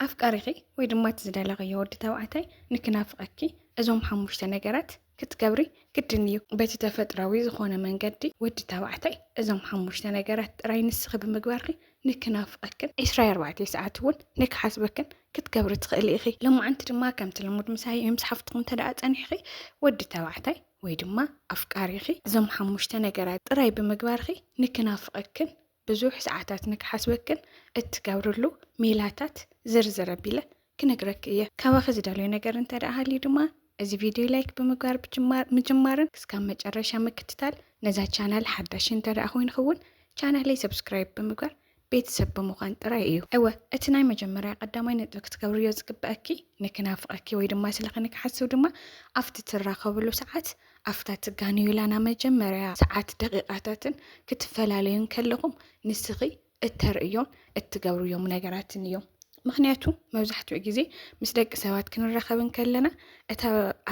ኣፍቃሪኺ ወይ ድማ እቲ ዝደለኽዮ ወዲ ተባዕታይ ንክናፍቐኪ እዞም ሓሙሽተ ነገራት ክትገብሪ ግድን እዩ። በቲ ተፈጥራዊ ዝኾነ መንገዲ ወዲ ተባዕታይ እዞም ሓሙሽተ ነገራት ጥራይ ንስኺ ብምግባርኪ ንክናፍቐክን ዕስራ ኣርባዕተ ሰዓት እውን ንክሓስበክን ክትገብሪ ትኽእሊ ኢኺ። ሎማዓንቲ ድማ ከምቲ ልሙድ ምሳይ ምስ ሓፍትኹም እንተ ደኣ ጸኒሕኺ፣ ወዲ ተባዕታይ ወይ ድማ ኣፍቃሪኺ እዞም ሓሙሽተ ነገራት ጥራይ ብምግባርኺ ንክናፍቐክን ብዙሕ ሰዓታት ንክሓስበክን እትገብርሉ ሜላታት ዝርዝር ኣቢለ ክነግረኪ እየ። ካባኺ ዝደልዮ ነገር እንተ ደኣ ሃልዩ ድማ እዚ ቪድዮ ላይክ ብምግባር ብጅማር-፣ ምጅማርን ክስካብ መጨረሻ ምክትታል፣ ነዛ ቻናል ሓዳሽ እንተ ደኣ ኮይንኺ እውን ቻናለይ ሰብስክራይብ ብምግባር ቤተሰብ ብምዃን ጥራይ እዩ። እወ፣ እቲ ናይ መጀመርያ ቀዳማይ ነጥቢ ክትገብርዮ ዝግበኣኪ ንክናፍቐኪ ወይ ድማ ስለኺ ንክሓስብ ድማ ኣብቲ ትራኸብሉ ሰዓት ኣብታ ትጋንዩላ ናይ መጀመርያ ሰዓት ደቂቓታትን ክትፈላለዩ እንከለኹም ንስኺ እተርእዮን እትገብርዮም ነገራትን እዮም። ምኽንያቱ መብዛሕትኡ ግዜ ምስ ደቂ ሰባት ክንራኸብ እንከለና እታ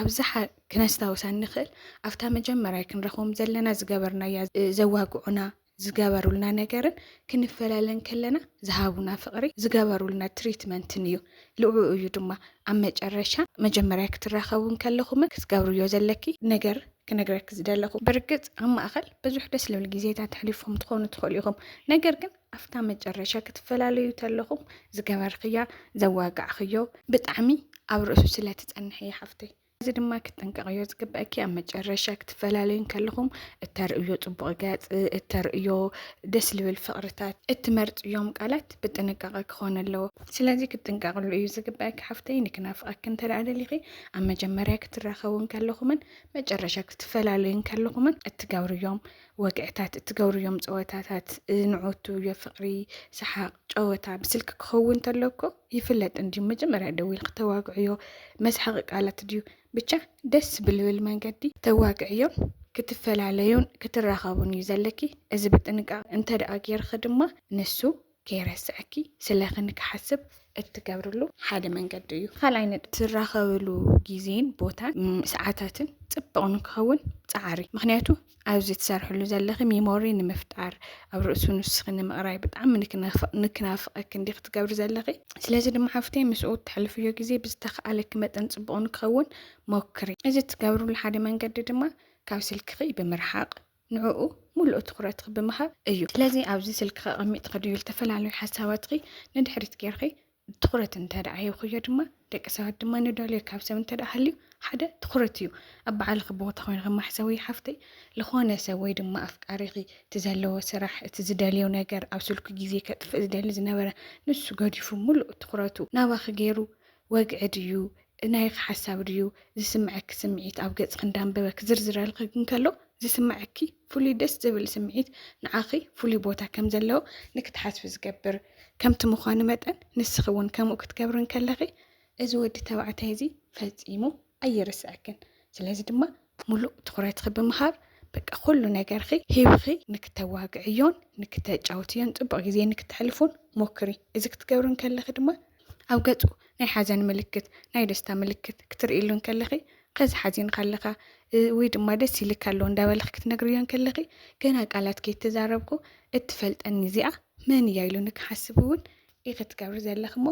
ኣብዝሓ ክነስታውሳ እንኽእል ኣብታ መጀመርያ ክንረኽቦም ዘለና ዝገበርናያ፣ እ፣ ዘዋግዑና፣ ዝገበሩልና ነገርን ክንፈላለ እንከለና ዝሃቡና ፍቕሪ፣ ዝገበሩልና ትሪትመንትን እዩ። ልዕኡ እዩ ድማ ኣብ መጨረሻ መጀመርያ ክትራኸቡ እንከለኹምን ክትገብርዮ ዘለኪ ነገር ክነግረኪ ዝደለኹ። ብርግጽ ኣብ ማእኸል ብዙሕ ደስ ልብል ግዜታት ተሕሊፍኩም ትኾኑ ትኽእሉ ኢኹም። ነገር ግን ኣብታ መጨረሻ ክትፈላለዩ ተለኹም ዝገበርክያ፣ ዘዋጋዕክዮ ብጣዕሚ ኣብ ርእሱ ስለ ትጸንሕ እያ ሓፍተይ። እዚ ድማ ክትጥንቀቕዮ ዝግበኣኪ ኣብ መጨረሻ ክትፈላለዩ እንከለኹም እተርእዮ ጽቡቕ ገጽ፣ እተርእዮ ደስ ልብል ፍቕርታት፣ እትመርጽዮም ቃላት ብጥንቃቐ ክኾን ኣለዎ። ስለዚ ክትጥንቀቕሉ እዩ ዝግበኣኪ ሓፍተይ። ንክናፍቐኪ እንተ ደኣ ደሊኺ ኣብ መጀመርያ ክትራኸቡ እንከለኹምን መጨረሻ ክትፈላለዩ እንከለኹምን እትገብርዮም ወግዕታት፣ እትገብርዮም ጸወታታት፣ ንዑ እትብልዮ ፍቕሪ፣ ሰሓቕ፣ ጨወታ ብስልኪ ክኸውን እንተሎ እኮ ይፍለጥ እንድዩ። መጀመርያ ደዊልኪ ተዋግዕዮ፣ መስሓቂ ቃላት ድዩ፣ ብቻ ደስ ብልብል መንገዲ ተዋግዕዮን ክትፈላለዩን ክትራኸቡን እዩ ዘለኪ። እዚ ብጥንቃቐ እንተ ደኣ ጌርኺ ድማ ንሱ ከይረስዐኪ ስለኺ ንክሓስብ እትገብርሉ ሓደ መንገዲ እዩ። ካልኣይ ነጥቢ፣ ትራኸብሉ ግዜን ቦታን፣ ም፣ ሰዓታትን ጽቡቕ ንክኸውን ጸዓሪ። ምኽንያቱ ኣብዚ ትሰርሕሉ ዘለኺ ሜሞሪ ንምፍጣር፣ ኣብ ርእሱ ንስኺ ንምቕራይ ብጣዕሚ ንክናፍ-፣ ንክናፍቐኪ እንዲ ክትገብሪ ዘለኺ። ስለዚ ድማ ሓፍተይ ምስኡ እተሕልፍዮ ግዜ ብዝተኻኣለኪ መጠን ጽቡቕ ንክኸውን ሞክሪ። እዚ እትገብርሉ ሓደ መንገዲ ድማ ካብ ስልክኺ ብምርሓቕ፣ ንዕኡ ሙሉእ ትኹረትኺ ብምሃብ እዩ። ስለዚ ኣብዚ ስልክኺ ኣቐሚጥኺ ድዩ ዝተፈላለዩ ሓሳባትኺ ንድሕሪት ጌርኺ ትኹረት እንተ ደኣ ሂብኽዮ ድማ፣ ደቂ ሰባት ድማ ንደልዮ ካብ ሰብ እንተ ደኣ ሃልዩ ሓደ ትኹረት እዩ። ኣብ ባዕልኺ ቦታ ኮይንኺ ማሕሰዊ ሓፍተይ፣ ዝኾነ ሰብ ወይ ድማ ኣፍቃሪኺ እቲ ዘለዎ ስራሕ፣ እቲ ዝደልዮ ነገር፣ ኣብ ስልኩ ግዜ ከጥፍእ ዝደሊ ዝነበረ ንሱ ገዲፉ ሙሉእ ትኹረቱ ናባኺ ገይሩ ወግዒ ድዩ፣ ናይኺ ሓሳብ ድዩ፣ ዝስምዐኪ ስምዒት ኣብ ገጽኺ እንዳንበበ ክዝርዝረልኪ እንከሎ፣ ዝስምዐኪ ፍሉይ ደስ ዝብል ስምዒት ንዓኺ ፍሉይ ቦታ ከም ዘለዎ ንክትሓስቢ ዝገብር ከምቲ ምዃኑ መጠን፣ ንስኺ እውን ከምኡ ክትገብሪ እንከለኺ፣ እዚ ወዲ ተባዕታይ እዚ ፈጺሙ ኣይርስዐክን። ስለዚ ድማ ሙሉእ ትኹረትኺ ብምሃብ፣ በቃ ኩሉ ነገርኺ ሂብኺ ንክተዋግዕዮን ንክተጫውትዮን ጽቡቕ ግዜ ንክተሕልፉን ሞክሪ። እዚ ክትገብሪ እንከለኺ ድማ ኣብ ገጹ ናይ ሓዘን ምልክት፣ ናይ ደስታ ምልክት ክትርእይሉ እንከለኺ፣ ከዚ ሓዚንካ ኣለኻ፣ እ፣ ወይ ድማ ደስ ኢልካ ኣሎ እንዳበልኺ ክትነግርዮ እንከለኺ፣ ገና ቃላት ከይተዛረብኩ፣ "እትፈልጠኒ እዚኣ መን እያ?" ኢሉ ንክሓስብ እውን ኢኺ ትገብሪ ዘለኺ እሞ፣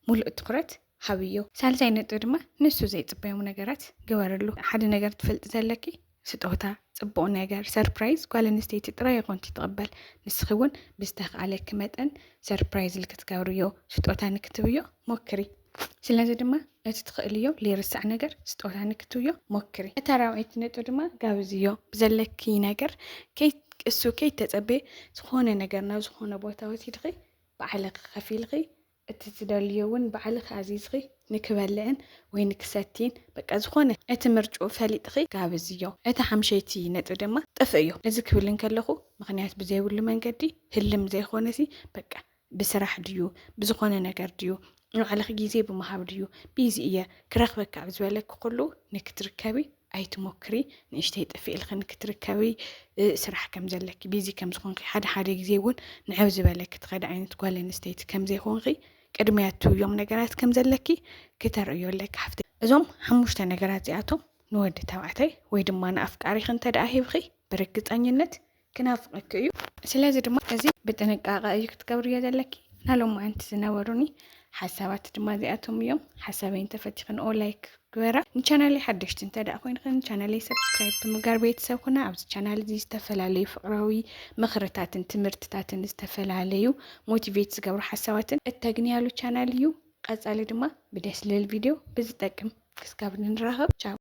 ሙሉእ ትኹረት ሃብዮ። ሳልሳይ ነጥቢ ድማ፣ ንሱ ዘይጽበዮም ነገራት ግበርሉ። ሓደ ነገር ትፈልጢ ዘለኪ፣ ስጦታ፣ ጽቡቕ ነገር፣ ሰርፕራይዝ ጓል ኣንስተይቲ ጥራይ ይኾን ትቕበል። ንስኺ እውን ብዝተኻእለኪ መጠን ሰርፕራይዝ ንክትገብርዮ፣ ስጦታ ንክትብዮ ሞክሪ። ስለዚ ድማ እቲ ትኽእልዮ ዘይርሳዕ ነገር ስጦታ ንክትብዮ ሞክሪ። እታ ራብዐይቲ ነጥቢ ድማ፣ ጋብዝዮ። ብዘለኪ ነገር ከይ-፣ እሱ ከይተጸበየ ዝኾነ ነገር ናብ ዝኾነ ቦታ ወሲድኺ ባዕልኺ ከፊልኺ፣ እቲ ትደልዮ እውን ባዕልኺ ኣዚዝኺ ንክበልዕን ወይ ንክሰትይን፣ በቃ፣ ዝኾነ እቲ ምርጭኡ ፈሊጥኺ ጋብዝዮ። እታ ሓምሸይቲ ነጥቢ ድማ፣ ጥፍእዮ። እዚ ክብል እንከለኹ ምኽንያት ብዘይብሉ መንገዲ ህልም ዘይኮነሲ፣ በቃ፣ ብስራሕ ድዩ፣ ብዝኾነ ነገር ድዩ፣ ንባዕልኺ ግዜ ብምሃብ ድዩ፣ ቢዚ እየ ክረኽበካ ኣብ ዝበለኪ ኩሉ ንክትርከቢ ኣይትሞክሪ። ንእሽተይ ጥፍእ ኢልኺ ንክትርከቢ፣ እ፣ ስራሕ ከም ዘለኪ፣ ቢዚ ከም ዝኾንኪ፣ ሓደ ሓደ ግዜ እውን ንዕብ ዝበለኪ ትኸዲ ዓይነት ጓል ኣንስተይቲ ከም ዘይኮንኪ፣ ቅድሚያ ትህብዮም ነገራት ከም ዘለኪ ክተርእዮ ኣለኪ ሓፍተይ። እዞም ሓሙሽተ ነገራት እዚኣቶም ንወዲ ተባዕታይ ወይ ድማ ንኣፍቃሪኺ እንተ ደኣ ሂብኺ፣ ብርግጸኝነት ክናፍቐኪ እዩ። ስለዚ ድማ እዚ ብጥንቃቐ እዩ ክትገብርዮ ዘለኪ። ናሎማዓንቲ ዝነበሩኒ ሓሳባት ድማ እዚኣቶም እዮም። ሓሳበይ እንተፈቲኽንኦ ላይክ ግበራ። ንቻናለይ ሓደሽቲ እንተ ደኣ ኮይንኽን ቻናለይ ሰብስክራይብ ብምግባር ቤተሰብ ኩና። ኣብዚ ቻናል እዚ ዝተፈላለዩ ፍቕራዊ ምኽርታትን ትምህርትታትን ዝተፈላለዩ ሞቲቬት ዝገብሩ ሓሳባትን እተግንያሉ ቻናል እዩ። ቀጻሊ ድማ ብደስ ልብል ቪድዮ ብዝጠቅም ክስካብ ንራኸብ። ቻው።